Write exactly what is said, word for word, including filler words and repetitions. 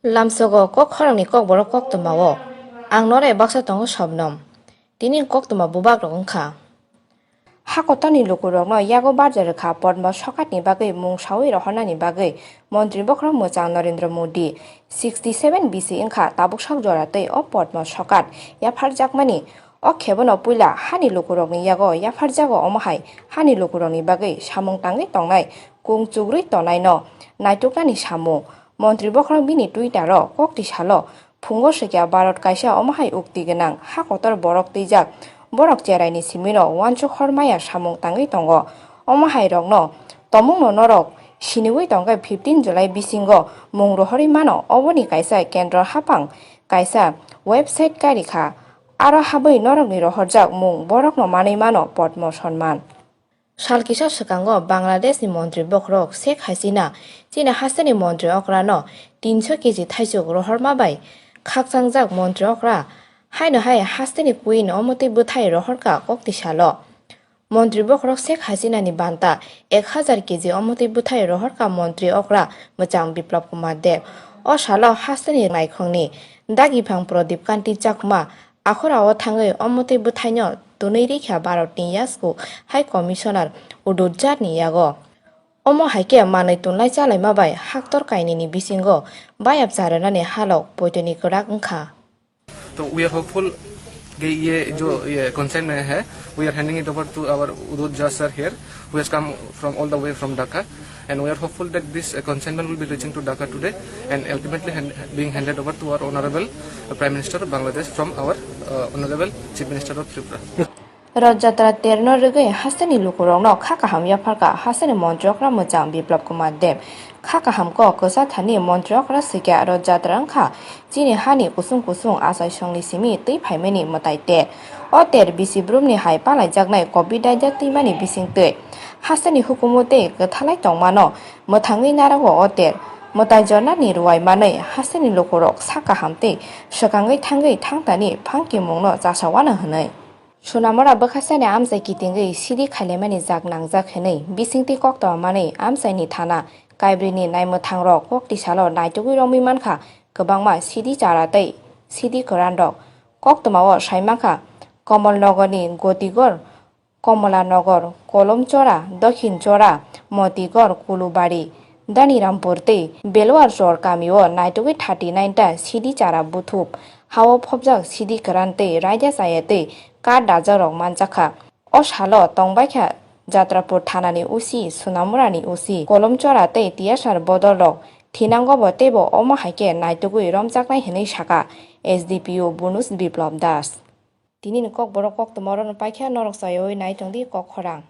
Lamsogo kok khorangni kokborok koktwmao. Ang norai baksa tongo Sobnom. Tini koktwma bubagrok wngkha. Hakotorni lukurokno yago barja rwkha Podmo Sokatni bagwi mung saui rohornani bagwi Montri bokhorok mwchang Narendra Modi. Sixty seven B C wngkha tabuk sok jora tei o Podmo Sokat yapharjakmani. O khebono puila hani lukurokni yago yapharjago, omo hai hani lukurokni bagwi samung tangwi tongnai, kung chugrwi tonnaino naituknani samung. Montri bokhorok bini Twitter-o kokti salo phungo swkya Bharat kaisa omo hai ukti gwnang ha kotor borok twijak, borok cheraini simino uansuk hor maya samung tangwi tongo. Omo hai rokno tomungno norok siniwi tongkhe fifteen July bisingo mung rohorwi mano, oboni kaisa kendro hapang kaisa website kari kha. Aro habwi norokni rohorjak mung borokno manwi mano Podmo Sonman. Sal kisa swkango Bangladeshni montri bokhorok Sheikh Hasina chini hasteni montri okrano tinso kg thaichuk rohorma bai khakchangjak montri okra haino hai hasteni queen omotwi bwthai rohorkha kokti salo. Montri bokhorok Sheikh Hasinani banta ek hazar kg omotwi bwthai rohorkha montri okra mwchang Biplab Kumar Deb. O salo hasteni naikhongni dagiphang Pradip Kanti Chakma akhorao thangwi omotwi bwthaino twnwi rikha Bharatni yasku High Commissioner Udut Jharni yago. Omo hai khe manwi tunlai chalaima bai haktor kainwini bisingo bayap charwnani halok poitoni kwrak wngkha. तो we are hopeful कि ये जो ये कंसर्न में है, we are handing it over to our उदोत Jha sir here, who has come from all the way from Dhaka, and we are hopeful that this uh, consignment will be reaching to Dhaka today and ultimately hand, being handed over to our honorable uh, Prime Minister of Bangladesh from our uh, honorable Chief Minister of Tripura. Rotjatra terno rwgwi hasteni lukurokno kha kaham yapharkha hasteni montri okra mwchang Biplab Kumar Deb. Kha kaham kok kwcha thani montri okra swikya Rotjatra wngkha chini hani kusung kusung achaisongni simi twi phaimani mwtai ter. O ter bisi brumni hai palaijaknai covid daida twimani bisingtwi. Hasteni hukumu tei kwthalai tongmano mwthangwi narago o ter. Mwtai jornani ruwai manwi hasteni lukurok sak kaham tei swkangwi thangwi thangtani phangkimungno chasawano hwnwi. Sonamura bwkhasani amchai kitingwi sidi khailaimani jak nangjak hwnwi bisingtwi koktwma manwi amchaini thana kaibrini naimwthangrok koktisalo naitugwi romwi mankha kwbangma sidi chara tei sidi kwranrok. Koktwmao saimankha Komolnogorni Gotigor, Komolanagar, Kolomchora, Dokhinchora, Motigor, Kulubari, Danirampur tei Beluarchor kamio naitugwi thirty nine ta sidi chara buthup hao phobjak sidi kwran tei raida chaya tei kar dajakrok manjakha. O salo tongbaikha Jatrapur thanani O C, Sonamurani O C, Kolomchora tei Tiyasar bodolrok thinangobo teibo omo hai khe naitugwi romjaknai hwnwi sakha S D P O Bunuj Biplab Das. Tinini kokborok koktwma orono paikha, norok chayawi naitongdi kok khorang.